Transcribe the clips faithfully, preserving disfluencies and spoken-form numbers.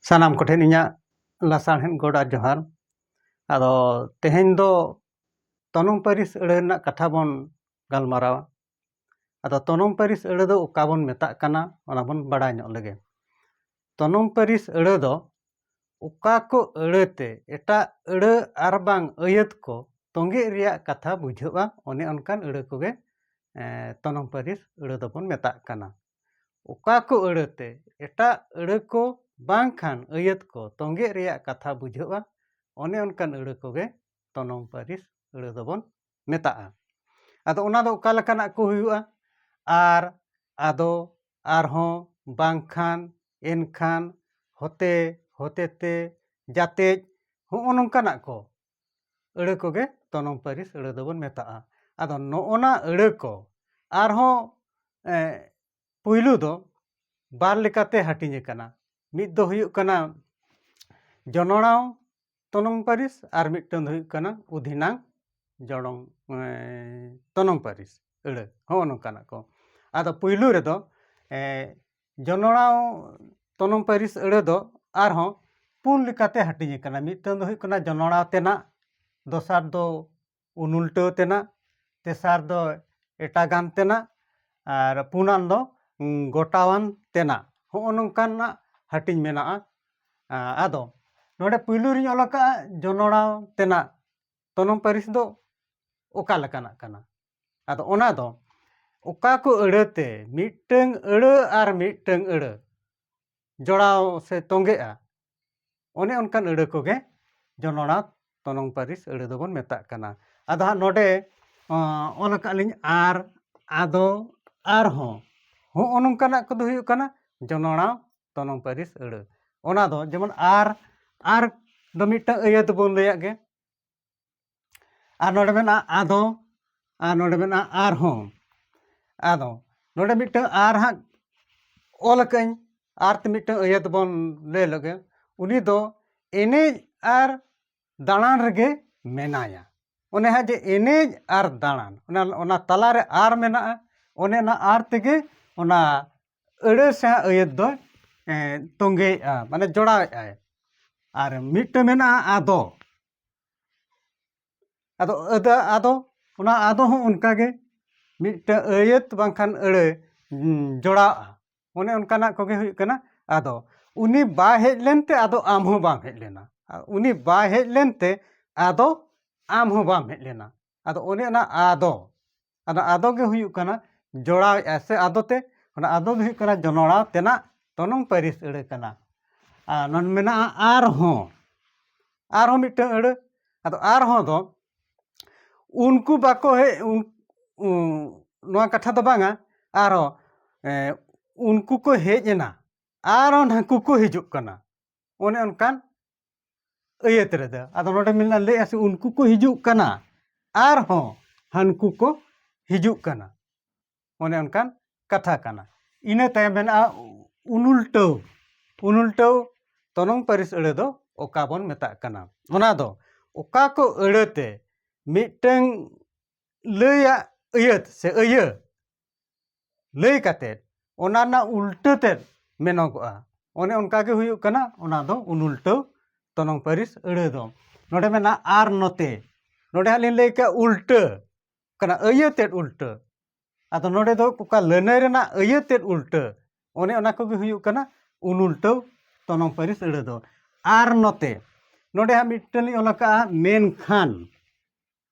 ᱥᱟᱱᱟᱢ ᱠᱚᱴᱷᱮᱱ ᱤᱧᱟᱹᱜ ᱞᱟᱥᱟᱲᱦᱮᱫ ᱜᱚᱰ ᱟᱨ ᱡᱚᱦᱟᱨ᱾ ᱟᱫᱚ ᱛᱮᱦᱮᱧ ᱫᱚ ᱛᱚᱱᱚᱝ ᱯᱟᱹᱨᱤᱥ ᱟᱹᱲᱟᱹ ᱨᱮᱱᱟᱜ ᱠᱟᱛᱷᱟ ᱵᱚᱱ ᱜᱟᱞᱢᱟᱨᱟᱣᱟ᱾ ᱟᱫᱚ ᱛᱚᱱᱚᱝ ᱯᱟᱹᱨᱤᱥ ᱟᱹᱲᱟᱹ ᱫᱚ ᱚᱠᱟ ᱵᱚᱱ ᱢᱮᱛᱟᱜ ᱠᱟᱱᱟ, ᱚᱱᱟ ᱵᱚᱱ ᱵᱟᱲᱟᱭ ᱧᱚᱜ ᱞᱮᱜᱮ᱾ ᱛᱚᱱᱚᱝ ᱯᱟᱹᱨᱤᱥ ᱟᱹᱲᱟᱹ ᱫᱚ ᱚᱠᱟ ᱠᱚ ᱟᱹᱲᱟᱹ ᱛᱮ ᱮᱴᱟᱜ ᱟᱹᱲᱟᱹ ᱟᱨ ᱵᱟᱝ ᱟᱹᱭᱟᱹᱛ ᱠᱚ ᱛᱚᱸᱜᱮᱜ ᱨᱮᱭᱟᱜ ᱠᱟᱛᱷᱟ ᱵᱩᱡᱷᱟᱹᱜᱼᱟ, ᱚᱱᱮ ᱚᱱᱠᱟᱱ ᱟᱹᱲᱟᱹ ᱠᱚᱜᱮ, ᱮ, ᱛᱚᱱᱚᱝ ᱯᱟᱹᱨᱤᱥ ᱟᱹᱲᱟᱹ ᱫᱚᱵᱚᱱ ᱢᱮᱛᱟᱜ ᱠᱟᱱᱟ᱾ ᱚᱠᱟ ᱠᱚ ᱟᱹᱲᱟᱹ ᱛᱮ ᱮᱴᱟᱜ ᱟᱹᱲᱟᱹ ᱠᱚ ᱵᱟᱝᱠᱷᱟᱱ ᱟᱹᱭᱟᱹᱛ ᱠᱚ ᱛᱚᱸᱜᱮᱜ ᱨᱮᱭᱟᱜ ᱠᱟᱛᱷᱟ ᱵᱩᱡᱷᱟᱹᱜᱼᱟ, ᱚᱱᱮ ᱚᱱᱠᱟᱱ ᱟᱹᱲᱟᱹ ᱠᱚᱜᱮ ᱛᱚᱱᱚᱝ ᱯᱟᱹᱨᱤᱥ ᱟᱹᱲᱟᱹ ᱫᱚᱵᱚᱱ ᱢᱮᱛᱟᱜᱼᱟ᱾ ᱟᱫᱚ ᱚᱱᱟ ᱫᱚ ᱚᱠᱟ ᱞᱮᱠᱟᱱᱟᱜ ᱠᱚ ᱦᱩᱭᱩᱜᱼᱟ? ᱟᱨ, ᱟᱫᱚ, ᱟᱨᱦᱚᱸ, ᱵᱟᱝᱠᱷᱟᱱ, ᱮᱱᱠᱷᱟᱱ, ᱦᱚᱛᱮ, ᱦᱚᱛᱮᱛᱮ, ᱡᱟᱛᱮᱡ, ᱦᱚᱸᱜᱼᱚ ᱱᱚᱝᱠᱟᱱᱟᱜ ᱠᱚ ᱟᱹᱲᱟᱹ ᱠᱚᱜᱮ ᱛᱚᱱᱚᱝ ᱯᱟᱹᱨᱤᱥ ᱟᱹᱲᱟᱹ ᱫᱚᱵᱚᱱ ᱢᱮᱛᱟᱜᱼᱟ᱾ ᱟᱫᱚ ᱱᱚᱜᱼᱚ ᱱᱟ ᱟᱹᱲᱟᱹ ᱠᱚ ᱟᱨᱦᱚᱸ, ᱮ, ᱯᱩᱭᱞᱩ ᱫᱚ ᱵᱟᱨ ᱞᱮᱠᱟᱛᱮ ᱦᱟᱹᱴᱤᱧ ᱟᱠᱟᱱᱟ᱾ ᱢᱤᱫ ᱫᱚ ᱦᱩᱭᱩᱜ ᱠᱟᱱᱟ ᱡᱚᱱᱚᱲᱟᱣ ᱛᱚᱱᱚᱝ ᱯᱟᱹᱨᱤᱥ ᱟᱨ ᱢᱤᱫᱴᱟᱝ ᱫᱚ ᱦᱩᱭᱩᱜ ᱠᱟᱱᱟ ᱩᱫᱷᱤᱱᱟᱝ ᱡᱚᱲᱚᱝ, ᱮ, ᱛᱚᱱᱚᱝ ᱯᱟᱹᱨᱤᱥ ᱟᱹᱲᱟᱹ, ᱦᱚᱸᱜᱼᱚ ᱱᱚᱝᱠᱟᱱᱟᱜ ᱠᱚ᱾ ᱟᱫᱚ ᱯᱩᱭᱞᱩ ᱨᱮᱫᱚ, ᱮ, ᱡᱚᱱᱚᱲᱟᱣ ᱛᱚᱱᱚᱝ ᱯᱟᱹᱨᱤᱥ ᱟᱹᱲᱟᱹ ᱫᱚ ᱟᱨᱦᱚᱸ ᱯᱩᱱ ᱞᱮᱠᱟᱛᱮ ᱦᱟᱹᱴᱤᱧ ᱟᱠᱟᱱᱟ᱾ ᱢᱤᱫᱴᱟᱝ ᱫᱚ ᱦᱩᱭᱩᱜ ᱠᱟᱱᱟ ᱡᱚᱱᱚᱲᱟᱣ ᱛᱮᱱᱟᱜ, ᱫᱚᱥᱟᱨ ᱫᱚ ᱩᱱᱩᱞᱴᱟᱹᱣ ᱛᱮᱱᱟᱜ, ᱛᱮᱥᱟᱨ ᱫᱚ ᱮᱴᱟᱜᱟᱱ ᱛᱮᱱᱟᱜ, ᱟᱨ ᱯᱩᱱᱟᱱ ᱫᱚ, ᱩᱸ, ᱜᱚᱴᱟᱣᱟᱱ ᱛᱮᱱᱟᱜ᱾ ᱦᱚᱸᱜᱼᱚ ᱱᱚᱝᱠᱟᱱᱟᱜ ᱦᱟᱹᱴᱤᱧ ᱢᱮᱱᱟᱜᱼᱟ᱾ ᱟ-, ᱟᱫᱚ ᱱᱚᱰᱮ ᱯᱩᱭᱞᱩ ᱨᱤᱧ ᱚᱞ ᱟᱠᱟᱫᱼᱟ ᱡᱚᱱᱚᱲᱟᱣ ᱛᱮᱱᱟᱜ ᱛᱚᱱᱚᱝ ᱯᱟᱹᱨᱤᱥ ᱫᱚ ᱚᱠᱟ ᱞᱮᱠᱟᱱᱟᱜ ᱠᱟᱱᱟ᱾ ᱟᱫᱚ ᱚᱱᱟ ᱫᱚ ᱚᱠᱟ ᱠᱚ ᱟᱹᱲᱟᱹ ᱛᱮ ᱢᱤᱫᱴᱟᱹᱝ ᱟᱹᱲᱟᱹ ᱟᱨ ᱢᱤᱫᱴᱟᱹᱝ ᱟᱹᱲᱟᱹ ᱡᱚᱲᱟᱣ ᱥᱮ ᱛᱚᱸᱜᱮᱜᱼᱟ, ᱚᱱᱮ ᱚᱱᱠᱟᱱ ᱟᱹᱲᱟᱹ ᱠᱚᱜᱮ ᱡᱚᱱᱚᱲᱟᱣ ᱛᱚᱱᱚᱝ ᱯᱟᱹᱨᱤᱥ ᱟᱹᱲᱟᱹ ᱫᱚᱵᱚᱱ ᱢᱮᱛᱟᱜ ᱠᱟᱱᱟ᱾ ᱟᱫᱚ ᱦᱟᱸᱜ ᱱᱚᱰᱮ, ᱚᱸ, ᱚᱞ ᱟᱠᱟᱫ ᱞᱤᱧ ᱟᱨ, ᱟᱫᱚ, ᱟᱨᱦᱚᱸ, ᱦᱚᱸᱜᱼᱚ ᱱᱚᱝᱠᱟᱱᱟᱜ ᱠᱚᱫᱚ ᱦᱩᱭᱩᱜ ᱠᱟᱱᱟ ᱡᱚᱱᱚᱲᱟᱣ ᱛᱚᱱᱚᱝ ᱯᱟᱹᱨᱤᱥ ᱟᱹᱲᱟᱹ᱾ ᱚᱱᱟ ᱫᱚ ᱡᱮᱢᱚᱱ ᱟᱨ, ᱟᱨ ᱫᱚ ᱢᱤᱫᱴᱟᱝ ᱟᱹᱭᱟᱹᱛ ᱵᱚᱱ ᱞᱟᱹᱭᱟᱜ ᱜᱮ᱾ ᱟᱨ ᱱᱚᱰᱮ ᱢᱮᱱᱟᱜᱼᱟ ᱟᱫᱚ, ᱟᱨ ᱱᱚᱰᱮ ᱢᱮᱱᱟᱜᱼᱟ ᱟᱨᱦᱚᱸ᱾ ᱟᱫᱚ ᱱᱚᱰᱮ ᱢᱤᱫᱴᱟᱝ ᱟᱨ ᱦᱟᱸᱜ ᱚᱞ ᱟᱠᱟᱫᱟᱹᱧ, ᱟᱨ ᱛᱮ ᱢᱤᱫᱴᱟᱝ ᱟᱹᱭᱟᱹᱛ ᱵᱚᱱ ᱞᱟᱹᱭ ᱞᱮᱜᱮ᱾ ᱩᱱᱤ ᱫᱚ ᱮᱱᱮᱡ ᱟᱨ ᱫᱟᱬᱟᱱ ᱨᱮᱜᱮ ᱢᱮᱱᱟᱭᱟ᱾ ᱚᱱᱮ ᱦᱟᱸᱜ ᱡᱮ ᱮᱱᱮᱡ ᱟᱨ ᱫᱟᱬᱟᱱ, ᱚᱱᱟ, ᱚᱱᱟ ᱛᱟᱞᱟᱨᱮ ᱟᱨ ᱢᱮᱱᱟᱜᱼᱟ, ᱚᱱᱮ ᱚᱱᱟ ᱟᱨ ᱛᱮᱜᱮ ᱚᱱᱟ ᱟᱹᱲᱟᱹ ᱥᱮ ᱦᱟᱸᱜ ᱟᱹᱭᱟᱹᱛ ᱫᱚᱭ ᱮᱸ, ᱛᱚᱸᱜᱮᱭᱮᱜᱼᱟ, ᱢᱟᱱᱮ ᱡᱚᱲᱟᱣᱮᱜᱼᱟᱭ᱾ ᱟᱨ ᱢᱤᱫᱴᱟᱝ ᱢᱮᱱᱟᱜᱼᱟ ᱟᱫᱚ᱾ ᱟᱫᱚ ᱟᱹᱫᱟ, ᱟᱫᱚ, ᱚᱱᱟ ᱟᱫᱚ ᱦᱚᱸ ᱚᱱᱠᱟᱜᱮ ᱢᱤᱫᱴᱟᱝ ᱟᱹᱭᱟᱹᱛ ᱵᱟᱝᱠᱷᱟᱱ ᱟᱹᱲᱟᱹ, ᱩᱸ, ᱡᱚᱲᱟᱣᱜᱼᱟ᱾ ᱚᱱᱮ ᱚᱱᱠᱟᱱᱟᱜ ᱠᱚᱜᱮ ᱦᱩᱭᱩᱜ ᱠᱟᱱᱟ ᱟᱫᱚ᱾ ᱩᱱᱤ ᱵᱟᱭ ᱦᱮᱡ ᱞᱮᱱᱛᱮ ᱟᱫᱚ ᱟᱢ ᱦᱚᱸ ᱵᱟᱢ ᱦᱮᱡ ᱞᱮᱱᱟ᱾ ᱟᱨ ᱩᱱᱤ ᱵᱟᱭ ᱦᱮᱡ ᱞᱮᱱᱛᱮ ᱟᱫᱚ ᱟᱢ ᱦᱚᱸ ᱵᱟᱢ ᱦᱮᱡ ᱞᱮᱱᱟ᱾ ᱟᱫᱚ ᱚᱱᱮ ᱚᱱᱟ ᱟᱫᱚ, ᱟᱫᱚ ᱟᱫᱚ ᱜᱮ ᱦᱩᱭᱩᱜ ᱠᱟᱱᱟ ᱡᱚᱲᱟᱣᱮᱜᱼᱟ ᱥᱮ ᱟᱫᱚ ᱛᱮ, ᱚᱱᱟ ᱟᱫᱚ ᱜᱮ ᱦᱩᱭᱩᱜ ᱠᱟᱱᱟ ᱡᱚᱱᱚᱲᱟᱣ ᱛᱮᱱᱟᱜ ᱛᱚᱱᱚᱝ ᱯᱟᱹᱨᱤᱥ ᱟᱹᱲᱟᱹ ᱠᱟᱱᱟ᱾ ᱟᱨ ᱱᱚᱰᱮ ᱢᱮᱱᱟᱜᱼᱟ ᱟᱨᱦᱚᱸ, ᱟᱨᱦᱚᱸ ᱢᱤᱫᱴᱟᱝ ᱟᱹᱲᱟᱹ᱾ ᱟᱫᱚ ᱟᱨᱦᱚᱸ ᱫᱚ ᱩᱱᱠᱩ ᱵᱟᱠᱚ ᱦᱮᱡ, ᱩᱱ-, ᱩᱱ-, ᱱᱚᱣᱟ ᱠᱟᱛᱷᱟ ᱫᱚ ᱵᱟᱝᱟ, ᱟᱨᱦᱚᱸ, ᱮ, ᱩᱱᱠᱩ ᱠᱚ ᱦᱮᱡ ᱮᱱᱟ, ᱟᱨᱦᱚᱸ ᱱᱟᱠᱩ ᱠᱚ ᱦᱤᱡᱩᱜ ᱠᱟᱱᱟ, ᱚᱱᱮ ᱚᱱᱠᱟᱱ ᱟᱹᱭᱟᱹᱛ ᱨᱮᱫᱚ᱾ ᱟᱫᱚ ᱱᱚᱰᱮ ᱢᱮᱱᱟᱜᱼᱟ, ᱞᱟᱹᱭᱮᱜᱼᱟ ᱥᱮ ᱩᱱᱠᱩ ᱠᱚ ᱦᱤᱡᱩᱜ ᱠᱟᱱᱟ, ᱟᱨᱦᱚᱸ ᱦᱟᱱᱠᱩ ᱠᱚ ᱦᱤᱡᱩᱜ ᱠᱟᱱᱟ, ᱚᱱᱮ ᱚᱱᱠᱟᱱ ᱠᱟᱛᱷᱟ ᱠᱟᱱᱟ᱾ ᱤᱱᱟᱹ ᱛᱟᱭᱚᱢ ᱢᱮᱱᱟᱜᱼᱟ ᱩᱱᱩᱞᱴᱟᱹᱣ᱾ ᱩᱱᱩᱞᱴᱟᱹᱣ ᱛᱚᱱᱚᱝ ᱯᱟᱹᱨᱤᱥ ᱟᱹᱲᱟᱹ ᱫᱚ ᱚᱠᱟ ᱵᱚᱱ ᱢᱮᱛᱟᱜ ᱠᱟᱱᱟ? ᱚᱱᱟ ᱫᱚ ᱚᱠᱟ ᱠᱚ ᱟᱹᱲᱟᱹ ᱛᱮ ᱢᱤᱫᱴᱟᱝ ᱞᱟᱹᱭᱟᱜ ᱟᱹᱭᱟᱹᱛ ᱥᱮ ᱟᱹᱭᱟᱹ ᱞᱟᱹᱭ ᱠᱟᱛᱮᱫ ᱚᱱᱟ ᱨᱮᱱᱟᱜ ᱩᱞᱴᱟᱹ ᱛᱮᱫ ᱢᱮᱱᱚᱜᱚᱜᱼᱟ, ᱚᱱᱮ ᱚᱱᱠᱟ ᱜᱮ ᱦᱩᱭᱩᱜ ᱠᱟᱱᱟ ᱚᱱᱟ ᱫᱚ ᱩᱱᱩᱞᱴᱟᱹᱣ ᱛᱚᱱᱚᱝ ᱯᱟᱹᱨᱤᱥ ᱟᱹᱲᱟᱹ ᱫᱚ᱾ ᱱᱚᱰᱮ ᱢᱮᱱᱟᱜᱼᱟ ᱟᱨ ᱱᱚᱛᱮ, ᱱᱚᱰᱮ ᱦᱟᱸᱜ ᱞᱤᱧ ᱞᱟᱹᱭ ᱠᱮᱜᱼᱟ ᱩᱞᱴᱟᱹ ᱠᱟᱱᱟ, ᱟᱹᱭᱟᱹ ᱛᱮᱫ ᱩᱞᱴᱟᱹ᱾ ᱟᱫᱚ ᱱᱚᱰᱮ ᱫᱚ ᱚᱠᱟ ᱞᱟᱹᱱᱟᱹᱭ ᱨᱮᱱᱟᱜ ᱟᱹᱭᱟᱹ ᱛᱮᱫ ᱩᱞᱴᱟᱹ, ᱚᱱᱮ ᱚᱱᱟ ᱠᱚᱜᱮ ᱦᱩᱭᱩᱜ ᱠᱟᱱᱟ ᱩᱱᱩᱞᱴᱟᱹᱣ ᱛᱚᱱᱚᱝ ᱯᱟᱹᱨᱤᱥ ᱟᱹᱲᱟᱹ ᱫᱚ᱾ ᱟᱨ ᱱᱚᱛᱮ, ᱱᱚᱰᱮ ᱦᱟᱸᱜ ᱢᱤᱫᱴᱟᱝ ᱞᱤᱧ ᱚᱞ ᱟᱠᱟᱜᱼᱟ ᱢᱮᱱᱠᱷᱟᱱ᱾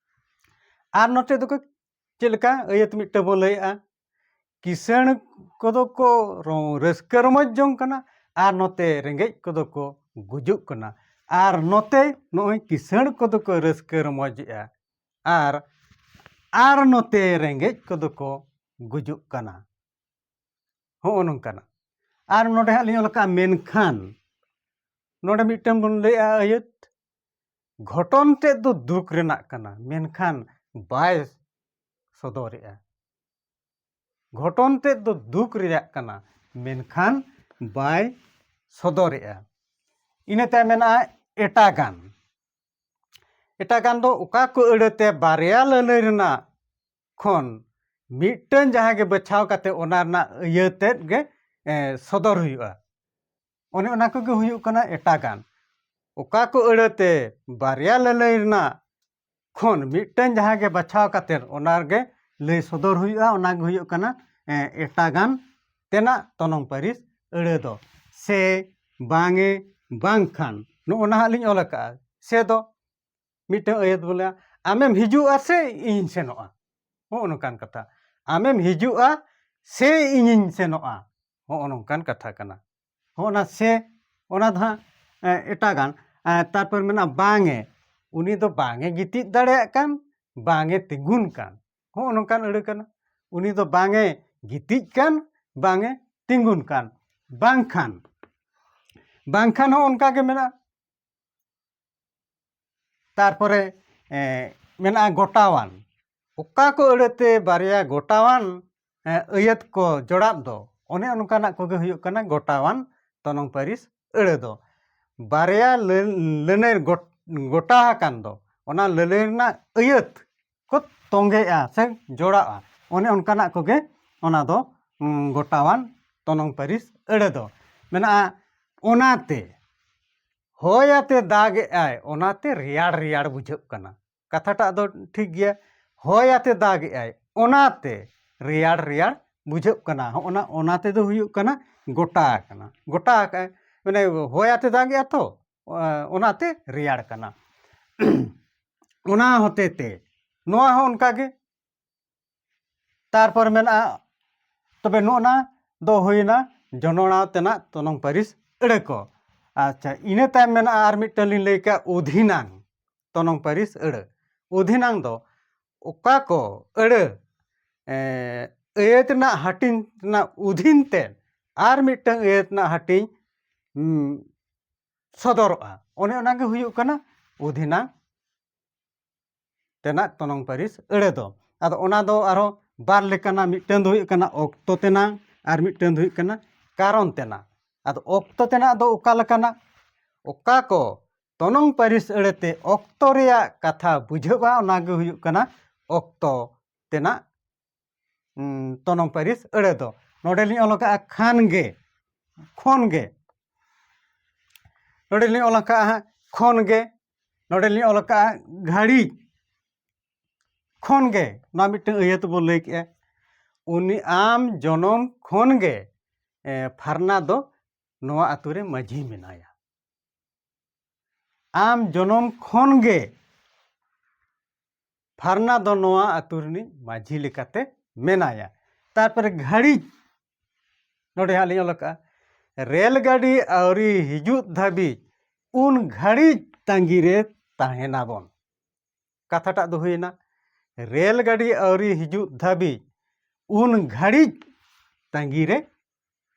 ᱟᱨ ᱱᱚᱛᱮ ᱫᱚᱠᱚ ᱪᱮᱫ ᱞᱮᱠᱟ ᱟᱹᱭᱟᱹᱛ ᱢᱤᱫᱴᱟᱝ ᱵᱚᱱ ᱞᱟᱹᱭᱮᱜᱼᱟ, ᱠᱤᱥᱟᱹᱬ ᱠᱚᱫᱚ ᱠᱚ ᱨᱚ-, ᱨᱟᱹᱥᱠᱟᱹ ᱨᱚᱢᱚᱡᱽ ᱡᱚᱝ ᱠᱟᱱᱟ, ᱟᱨ ᱱᱚᱛᱮ ᱨᱮᱸᱜᱮᱡ ᱠᱚᱫᱚ ᱠᱚ ᱜᱩᱡᱩᱜ ᱠᱟᱱᱟ᱾ ᱟᱨ ᱱᱚᱛᱮ ᱱᱚᱜᱼᱚᱭ ᱠᱤᱥᱟᱹᱬ ᱠᱚᱫᱚ ᱠᱚ ᱨᱟᱹᱥᱠᱟᱹ ᱨᱚᱢᱚᱡᱮᱜᱼᱟ, ᱟᱨ, ᱟᱨ ᱱᱚᱛᱮ ᱨᱮᱸᱜᱮᱡ ᱠᱚᱫᱚ ᱠᱚ ᱜᱩᱡᱩᱜ ᱠᱟᱱᱟ᱾ ᱦᱚᱸᱜᱼᱚ ᱱᱚᱝᱠᱟᱱᱟᱜ᱾ ᱟᱨ ᱱᱚᱰᱮ ᱦᱟᱸᱜ ᱞᱤᱧ ᱚᱞ ᱟᱠᱟᱫᱼᱟ ᱢᱮᱱᱠᱷᱟᱱ᱾ ᱱᱚᱰᱮ ᱢᱤᱫᱴᱟᱝ ᱵᱚᱱ ᱞᱟᱹᱭᱮᱜᱼᱟ ᱟᱹᱭᱟᱹᱛ, ᱜᱷᱚᱴᱚᱱ ᱛᱮᱫ ᱫᱚ ᱫᱩᱠ ᱨᱮᱱᱟᱜ ᱠᱟᱱᱟ, ᱢᱮᱱᱠᱷᱟᱱ ᱵᱟᱭ ᱥᱚᱫᱚᱨᱮᱜᱼᱟ᱾ ᱜᱷᱚᱴᱚᱱ ᱛᱮᱫ ᱫᱚ ᱫᱩᱠ ᱨᱮᱭᱟᱜ ᱠᱟᱱᱟ, ᱢᱮᱱᱠᱷᱟᱱ ᱵᱟᱭ ᱥᱚᱫᱚᱨᱮᱜᱼᱟ᱾ ᱤᱱᱟᱹ ᱛᱟᱭᱚᱢ ᱢᱮᱱᱟᱜᱼᱟ ᱮᱴᱟᱜᱟᱱ᱾ ᱮᱴᱟᱜᱟᱱ ᱫᱚ ᱚᱠᱟ ᱠᱚ ᱟᱹᱲᱟᱹᱛᱮ ᱵᱟᱨᱭᱟ ᱞᱟᱹᱞᱟᱹᱭ ᱨᱮᱱᱟᱜ ᱠᱷᱚᱱ ᱢᱤᱫᱴᱟᱹᱝ ᱡᱟᱦᱟᱸ ᱜᱮ ᱵᱟᱪᱷᱟᱣ ᱠᱟᱛᱮ ᱚᱱᱟ ᱨᱮᱱᱟᱜ ᱟᱹᱭᱟᱹ ᱛᱮᱫ ᱜᱮ, ᱮ, ᱥᱚᱫᱚᱨ ᱦᱩᱭᱩᱜᱼᱟ᱾ ᱚᱱᱮ ᱚᱱᱟ ᱠᱚᱜᱮ ᱦᱩᱭᱩᱜ ᱠᱟᱱᱟ ᱮᱴᱟᱜᱟᱱ᱾ ᱚᱠᱟ ᱠᱚ ᱟᱹᱲᱟᱹᱛᱮ ᱵᱟᱨᱭᱟ ᱞᱟᱹᱞᱟᱹᱭ ᱨᱮᱱᱟᱜ ᱠᱷᱚᱱ ᱢᱤᱫᱴᱟᱝ ᱡᱟᱦᱟᱸ ᱜᱮ ᱵᱟᱪᱷᱟᱣ ᱠᱟᱛᱮᱫ ᱚᱱᱟ ᱨᱮᱜᱮ ᱞᱟᱹᱭ ᱥᱚᱫᱚᱨ ᱦᱩᱭᱩᱜᱼᱟ, ᱚᱱᱟ ᱜᱮ ᱦᱩᱭᱩᱜ ᱠᱟᱱᱟ ᱮᱴᱟᱜᱟᱱ ᱛᱮᱱᱟᱜ ᱛᱚᱱᱚᱝ ᱯᱟᱹᱨᱤᱥ ᱟᱹᱲᱟᱹ ᱫᱚ᱾ ᱥᱮ, ᱵᱟᱝᱮ, ᱵᱟᱝᱠᱷᱟᱱ, ᱱᱚᱜᱼᱚ ᱱᱟᱦᱟᱜ ᱞᱤᱧ ᱚᱞ ᱟᱠᱟᱫᱼᱟ᱾ ᱥᱮ ᱫᱚ ᱢᱤᱫᱴᱟᱝ ᱟᱹᱭᱟᱹᱛ ᱵᱚᱞᱮ, ᱟᱢᱮᱢ ᱦᱤᱡᱩᱜᱼᱟ ᱥᱮ ᱤᱧᱤᱧ ᱥᱮᱱᱚᱜᱼᱟ, ᱦᱚᱸᱜᱼᱚ ᱱᱚᱝᱠᱟᱱ ᱠᱟᱛᱷᱟ᱾ ᱟᱢᱮᱢ ᱦᱤᱡᱩᱜᱼᱟ ᱥᱮ ᱤᱧᱤᱧ ᱥᱮᱱᱚᱜᱼᱟ, ᱦᱚᱸᱜᱼᱚ ᱱᱚᱝᱠᱟᱱ ᱠᱟᱛᱷᱟ ᱠᱟᱱᱟ᱾ ᱦᱚᱸᱜᱼᱚ ᱱᱟ ᱥᱮ, ᱚᱱᱟ ᱫᱚ ᱦᱟᱸᱜ ᱮᱴᱟᱜᱟᱱ᱾ ᱛᱟᱨᱯᱚᱨ ᱢᱮᱱᱟᱜᱼᱟ ᱵᱟᱝᱮ, ᱩᱱᱤ ᱫᱚ ᱵᱟᱝᱮ ᱜᱤᱛᱤᱡ ᱫᱟᱲᱮᱭᱟᱜ ᱠᱟᱱ, ᱵᱟᱝᱮ ᱛᱤᱸᱜᱩᱱ ᱠᱟᱱ, ᱦᱚᱸᱜᱼᱚ ᱱᱚᱝᱠᱟᱱ ᱟᱹᱲᱟᱹ ᱠᱟᱱᱟ᱾ ᱩᱱᱤ ᱫᱚ ᱵᱟᱝᱮ ᱜᱤᱛᱤᱡ ᱠᱟᱱ, ᱵᱟᱝᱮ ᱛᱤᱸᱜᱩᱱ ᱠᱟᱱ᱾ ᱵᱟᱝᱠᱷᱟᱱ, ᱵᱟᱝᱠᱷᱟᱱ ᱦᱚᱸ ᱚᱱᱠᱟ ᱜᱮ ᱢᱮᱱᱟᱜᱼᱟ᱾ ᱛᱟᱨᱯᱚᱨᱮ ᱢᱮᱱᱟᱜᱼᱟ ᱜᱚᱴᱟᱣᱟᱱ᱾ ᱚᱠᱟ ᱠᱚ ᱟᱹᱲᱟᱹᱛᱮ ᱵᱟᱨᱭᱟ ᱜᱚᱴᱟᱣᱟᱱ ᱟᱹᱭᱟᱹᱛ ᱠᱚ ᱡᱚᱲᱟᱜ ᱫᱚ, ᱚᱱᱮ ᱚᱱᱠᱟᱱᱟᱜ ᱠᱚᱜᱮ ᱦᱩᱭᱩᱜ ᱠᱟᱱᱟ ᱜᱚᱴᱟᱣᱟᱱ ᱛᱚᱱᱚᱝ ᱯᱟᱹᱨᱤᱥ ᱟᱹᱲᱟᱹ ᱫᱚ᱾ ᱵᱟᱨᱭᱟ ᱞᱟᱹᱱᱟᱹᱭ ᱜᱚᱴᱟ ᱟᱠᱟᱱ ᱫᱚ, ᱚᱱᱟ ᱞᱟᱹᱱᱟᱹᱭ ᱨᱮᱱᱟᱜ ᱟᱹᱭᱟᱹᱛ ᱠᱚ ᱛᱚᱸᱜᱮᱜᱼᱟ ᱥᱮ ᱡᱚᱲᱟᱜᱼᱟ, ᱚᱱᱮ ᱚᱱᱠᱟᱱᱟᱜ ᱠᱚᱜᱮ ᱚᱱᱟ ᱫᱚ ᱜᱚᱴᱟᱣᱟᱱ ᱛᱚᱱᱚᱝ ᱯᱟᱹᱨᱤᱥ ᱟᱹᱲᱟᱹ ᱫᱚ᱾ ᱢᱮᱱᱟᱜᱼᱟ ᱚᱱᱟᱛᱮ, ᱦᱚᱭ ᱟᱛᱮ ᱫᱟᱜ ᱮᱜᱼᱟᱭ, ᱚᱱᱟᱛᱮ ᱨᱮᱭᱟᱲ ᱨᱮᱭᱟᱲ ᱵᱩᱡᱷᱟᱹᱜ ᱠᱟᱱᱟ᱾ ᱠᱟᱛᱷᱟᱴᱟᱜ ᱫᱚ ᱴᱷᱤᱠ ᱜᱮᱭᱟ, ᱦᱚᱭ ᱟᱛᱮ ᱫᱟᱜ ᱮᱜᱼᱟᱭ, ᱚᱱᱟᱛᱮ ᱨᱮᱭᱟᱲ ᱨᱮᱭᱟᱲ ᱵᱩᱡᱷᱟᱹᱜ ᱠᱟᱱᱟ᱾ ᱦᱚᱸᱜᱼᱚ ᱱᱟ ᱚᱱᱟᱛᱮ ᱫᱚ ᱦᱩᱭᱩᱜ ᱠᱟᱱᱟ ᱜᱚᱴᱟ ᱟᱠᱟᱱᱟ, ᱜᱚᱴᱟ ᱟᱠᱟᱜᱼᱟᱭ, ᱢᱟᱱᱮ ᱦᱚᱭ ᱟᱛᱮ ᱫᱟᱜ ᱮᱜᱼᱟ ᱛᱚ, ᱚᱱᱟᱛᱮ ᱨᱮᱭᱟᱲ ᱠᱟᱱᱟ᱾ ᱚᱱᱟ ᱦᱚᱛᱮ ᱛᱮ ᱱᱚᱣᱟ ᱦᱚᱸ ᱚᱱᱠᱟ ᱜᱮ᱾ ᱛᱟᱨᱯᱚᱨ ᱢᱮᱱᱟᱜᱼᱟ, ᱛᱚᱵᱮ ᱱᱚᱜᱼᱚ ᱱᱟ ᱫᱚ ᱦᱩᱭᱱᱟ ᱡᱚᱱᱚᱲᱟᱣ ᱛᱮᱱᱟᱜ ᱛᱚᱱᱚᱝ ᱯᱟᱹᱨᱤᱥ ᱟᱹᱲᱟᱹ ᱠᱚ᱾ ᱟᱪᱪᱷᱟ, ᱤᱱᱟᱹ ᱛᱟᱭᱚᱢ ᱢᱮᱱᱟᱜᱼᱟ ᱟᱨ ᱢᱤᱫᱴᱟᱝ ᱞᱤᱧ ᱞᱟᱹᱭ ᱠᱟᱜᱼᱟ, ᱚᱫᱷᱤᱱᱟᱝ ᱛᱚᱱᱚᱝ ᱯᱟᱹᱨᱤᱥ ᱟᱹᱲᱟᱹ᱾ ᱚᱫᱷᱤᱱᱟᱝ ᱫᱚ ᱚᱠᱟ ᱠᱚ ᱟᱹᱲᱟᱹ ᱟᱹᱭᱟᱹᱛ ᱨᱮᱱᱟᱜ ᱦᱟᱹᱴᱤᱧ ᱨᱮᱱᱟᱜ ᱚᱫᱷᱤᱱ ᱛᱮ ᱟᱨ ᱢᱤᱫᱴᱟᱝ ᱟᱹᱭᱟᱹᱛ ᱨᱮᱱᱟᱜ ᱦᱟᱹᱴᱤᱧ ᱥᱚᱫᱚᱨᱚᱜᱼᱟ, ᱚᱱᱮ ᱚᱱᱟᱜᱮ ᱦᱩᱭᱩᱜ ᱠᱟᱱᱟ ᱚᱫᱷᱤᱱᱟᱝ ᱛᱮᱱᱟᱜ ᱛᱚᱱᱚᱝ ᱯᱟᱹᱨᱤᱥ ᱟᱹᱲᱟᱹ ᱫᱚ᱾ ᱟᱫᱚ ᱚᱱᱟ ᱫᱚ ᱟᱨᱦᱚᱸ ᱵᱟᱨ ᱞᱮᱠᱟᱱᱟ, ᱢᱤᱫᱴᱟᱝ ᱫᱚ ᱦᱩᱭᱩᱜ ᱠᱟᱱᱟ ᱚᱠᱛᱚ ᱛᱮᱱᱟᱜ ᱟᱨ ᱢᱤᱫᱴᱟᱝ ᱫᱚ ᱦᱩᱭᱩᱜ ᱠᱟᱱᱟ ᱠᱟᱨᱚᱱ ᱛᱮᱱᱟᱜ᱾ ᱟᱫᱚ ᱚᱠᱛᱚ ᱛᱮᱱᱟᱜ ᱫᱚ ᱚᱠᱟ ᱞᱮᱠᱟᱱᱟ? ᱚᱠᱟ ᱠᱚ ᱛᱚᱱᱚᱝ ᱯᱟᱹᱨᱤᱥ ᱟᱹᱲᱟᱹᱛᱮ ᱚᱠᱛᱚ ᱨᱮᱭᱟᱜ ᱠᱟᱛᱷᱟ ᱵᱩᱡᱷᱟᱹᱜᱼᱟ, ᱚᱱᱟᱜᱮ ᱦᱩᱭᱩᱜ ᱠᱟᱱᱟ ᱚᱠᱛᱚ ᱛᱮᱱᱟᱜ ᱛᱚᱱᱚᱝ ᱯᱟᱹᱨᱤᱥ ᱟᱹᱲᱟᱹ ᱫᱚ᱾ ᱱᱚᱰᱮ ᱞᱤᱧ ᱚᱞ ᱟᱠᱟᱫᱼᱟ ᱠᱷᱟᱱ ᱜᱮ, ᱠᱷᱚᱱ ᱜᱮ᱾ ᱱᱚᱰᱮ ᱞᱤᱧ ᱚᱞ ᱟᱠᱟᱫᱼᱟ ᱦᱟᱸᱜ ᱠᱷᱚᱱ ᱜᱮ᱾ ᱱᱚᱰᱮ ᱞᱤᱧ ᱚᱞ ᱟᱠᱟᱫᱼᱟ ᱜᱷᱟᱹᱲᱤᱡ ᱠᱷᱚᱱ ᱜᱮ᱾ ᱱᱚᱣᱟ ᱢᱤᱫᱴᱟᱝ ᱟᱹᱭᱟᱹᱛ ᱵᱚᱱ ᱞᱟᱹᱭ ᱠᱮᱜᱼᱟ᱾ ᱩᱱᱤ ᱟᱢ ᱡᱚᱱᱚᱢ ᱠᱷᱚᱱ ᱜᱮ ᱯᱷᱟᱨᱱᱟ ᱫᱚ ᱱᱚᱣᱟ ᱟᱛᱳ ᱨᱮ ᱢᱟᱹᱡᱷᱤ ᱢᱮᱱᱟᱭᱟ᱾ ᱟᱢ ᱡᱚᱱᱚᱢ ᱠᱷᱚᱱ ᱜᱮ ᱯᱷᱟᱨᱱᱟ ᱫᱚ ᱱᱚᱣᱟ ᱟᱛᱳ ᱨᱤᱱᱤᱡ ᱢᱟᱹᱡᱷᱤ ᱞᱮᱠᱟᱛᱮ ᱢᱮᱱᱟᱭᱟ᱾ ᱛᱟᱨᱯᱚᱨᱮ ᱜᱷᱟᱹᱲᱤᱡ, ᱱᱚᱰᱮ ᱦᱟᱸᱜ ᱞᱤᱧ ᱚᱞ ᱟᱠᱟᱫᱼᱟ, ᱨᱮᱞ ᱜᱟᱹᱰᱤ ᱟᱹᱣᱨᱤ ᱦᱤᱡᱩᱜ ᱫᱷᱟᱹᱵᱤᱡ ᱩᱱ ᱜᱷᱟᱹᱲᱤᱡ ᱛᱟᱺᱜᱤ ᱨᱮ ᱛᱟᱦᱮᱱᱟᱵᱚᱱ᱾ ᱠᱟᱛᱷᱟᱴᱟᱜ ᱫᱚ ᱦᱩᱭᱮᱱᱟ, ᱨᱮᱞ ᱜᱟᱹᱰᱤ ᱟᱹᱣᱨᱤ ᱦᱤᱡᱩᱜ ᱫᱷᱟᱹᱵᱤᱡ ᱩᱱ ᱜᱷᱟᱹᱲᱤᱡ ᱛᱟᱺᱜᱤ ᱨᱮ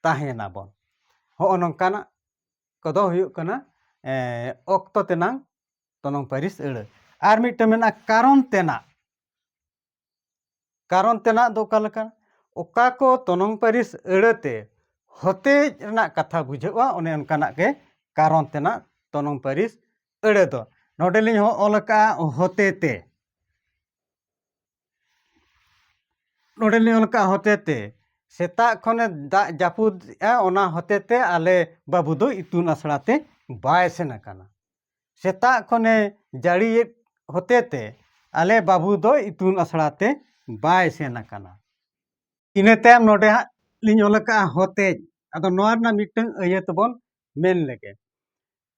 ᱛᱟᱦᱮᱱᱟᱵᱚᱱ᱾ ᱦᱚᱸᱜᱼᱚ ᱱᱚᱝᱠᱟᱱᱟᱜ ᱠᱚᱫᱚ ᱦᱩᱭᱩᱜ ᱠᱟᱱᱟ ᱚᱠᱛᱚ ᱛᱮᱱᱟᱝ ᱛᱚᱱᱚᱝ ᱯᱟᱹᱨᱤᱥ ᱟᱹᱲᱟᱹ᱾ ᱟᱨ ᱢᱤᱫᱴᱟᱝ ᱢᱮᱱᱟᱜᱼᱟ ᱠᱟᱨᱚᱱ ᱛᱮᱱᱟᱜ᱾ ᱠᱟᱨᱚᱱ ᱛᱮᱱᱟᱜ ᱫᱚ ᱚᱠᱟ ᱞᱮᱠᱟ? ᱚᱠᱟ ᱠᱚ ᱛᱚᱱᱚᱝ ᱯᱟᱹᱨᱤᱥ ᱟᱹᱲᱟᱹ ᱛᱮ ᱦᱚᱛᱮᱡ ᱨᱮᱱᱟᱜ ᱠᱟᱛᱷᱟ ᱵᱩᱡᱷᱟᱹᱜᱼᱟ, ᱚᱱᱮ ᱚᱱᱠᱟᱱᱟᱜ ᱜᱮ ᱠᱟᱨᱚᱱ ᱛᱮᱱᱟᱜ ᱛᱚᱱᱚᱝ ᱯᱟᱹᱨᱤᱥ ᱟᱹᱲᱟᱹ ᱫᱚ᱾ ᱱᱚᱰᱮ ᱞᱤᱧ ᱦᱚᱸ ᱚᱞ ᱟᱠᱟᱫᱼᱟ ᱦᱚᱛᱮ ᱛᱮ᱾ ᱱᱚᱰᱮ ᱞᱤᱧ ᱚᱞ ᱟᱠᱟᱫᱼᱟ ᱦᱚᱛᱮ ᱛᱮ᱾ ᱥᱮᱛᱟᱜ ᱠᱷᱚᱱᱮ ᱫᱟᱜ ᱡᱟᱹᱯᱩᱫᱮᱜᱼᱟ, ᱚᱱᱟ ᱦᱚᱛᱮ ᱛᱮ ᱟᱞᱮ ᱵᱟᱹᱵᱩ ᱫᱚ ᱤᱛᱩᱱ ᱟᱥᱲᱟ ᱛᱮ ᱵᱟᱭ ᱥᱮᱱ ᱟᱠᱟᱱᱟ᱾ ᱥᱮᱛᱟᱜ ᱠᱷᱚᱱᱮ ᱡᱟᱹᱲᱤᱭᱮᱫ ᱦᱚᱛᱮ ᱛᱮ ᱟᱞᱮ ᱵᱟᱹᱵᱩ ᱫᱚ ᱤᱛᱩᱱ ᱟᱥᱲᱟ ᱛᱮ ᱵᱟᱭ ᱥᱮᱱ ᱟᱠᱟᱱᱟ᱾ ᱤᱱᱟᱹ ᱛᱟᱭᱚᱢ ᱱᱚᱰᱮ ᱦᱟᱸᱜ ᱞᱤᱧ ᱚᱞ ᱟᱠᱟᱫᱼᱟ ᱦᱚᱛᱮᱡ᱾ ᱟᱫᱚ ᱱᱚᱣᱟ ᱨᱮᱱᱟᱜ ᱢᱤᱫᱴᱟᱝ ᱟᱹᱭᱟᱹᱛ ᱵᱚᱱ ᱢᱮᱱ ᱞᱮᱜᱮ᱾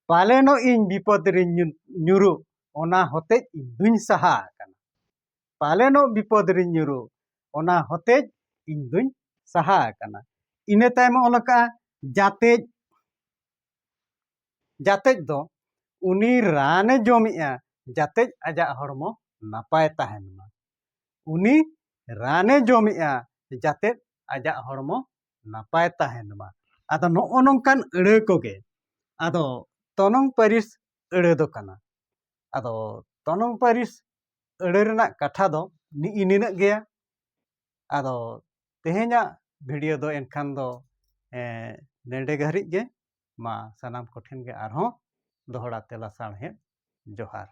ᱯᱟᱞᱮᱱᱚᱜ ᱤᱧ ᱵᱤᱯᱚᱫ ᱨᱤᱧ ᱧᱩ-, ᱧᱩᱨᱩᱜ, ᱚᱱᱟ ᱦᱚᱛᱮᱡ ᱤᱧ ᱫᱩᱧ ᱥᱟᱦᱟ ᱟᱠᱟᱱᱟ᱾ ᱯᱟᱞᱮᱱᱚᱜ ᱵᱤᱯᱚᱫ ᱨᱤᱧ ᱧᱩᱨᱩᱜ, ᱚᱱᱟ ᱦᱚᱛᱮᱡ ᱤᱧ ᱫᱩᱧ ᱥᱟᱦᱟ ᱟᱠᱟᱱᱟ᱾ ᱤᱱᱟᱹ ᱛᱟᱭᱚᱢ ᱚᱞ ᱟᱠᱟᱫᱼᱟ ᱡᱟᱛᱮᱡ᱾ ᱡᱟᱛᱮᱡ ᱫᱚ ᱩᱱᱤ ᱨᱟᱱᱮ ᱡᱚᱢᱮᱜᱼᱟ, ᱡᱟᱛᱮᱡ ᱟᱡᱟᱜ ᱦᱚᱲᱢᱚ ᱱᱟᱯᱟᱭ ᱛᱟᱦᱮᱱ ᱢᱟ᱾ ᱩᱱᱤ ᱨᱟᱱᱮ ᱡᱚᱢᱮᱜᱼᱟ, ᱡᱟᱛᱮᱡ ᱟᱡᱟᱜ ᱦᱚᱲᱢᱚ ᱱᱟᱯᱟᱭ ᱛᱟᱦᱮᱱ ᱢᱟ᱾ ᱟᱫᱚ ᱱᱚᱜᱼᱚ ᱱᱚᱝᱠᱟᱱ ᱟᱹᱲᱟᱹ ᱠᱚᱜᱮ᱾ ᱟᱫᱚ ᱛᱚᱱᱚᱝ ᱯᱟᱹᱨᱤᱥ ᱟᱹᱲᱟᱹ ᱫᱚ ᱠᱟᱱᱟ᱾ ᱟᱫᱚ ᱛᱚᱱᱚᱝ ᱯᱟᱹᱨᱤᱥ ᱟᱹᱲᱟᱹ ᱨᱮᱱᱟᱜ ᱠᱟᱛᱷᱟ ᱫᱚ ᱱᱤᱜᱼᱤ ᱱᱤᱱᱟᱹᱜ ᱜᱮᱭᱟ᱾ ᱟᱫᱚ ᱛᱮᱦᱮᱧᱟᱜ ᱵᱷᱤᱰᱤᱭᱳ ᱫᱚ ᱮᱱᱠᱷᱟᱱ ᱫᱚ, ᱮᱸ, ᱱᱮᱰᱮ ᱜᱷᱟᱹᱨᱤᱡ ᱜᱮ᱾ ᱢᱟ ᱥᱟᱱᱟᱢ ᱠᱚᱴᱷᱮᱱ ᱜᱮ ᱟᱨᱦᱚᱸ ᱫᱚᱦᱲᱟ ᱛᱮ ᱞᱟᱥᱟᱲᱦᱮᱫ ᱡᱚᱦᱟᱨ᱾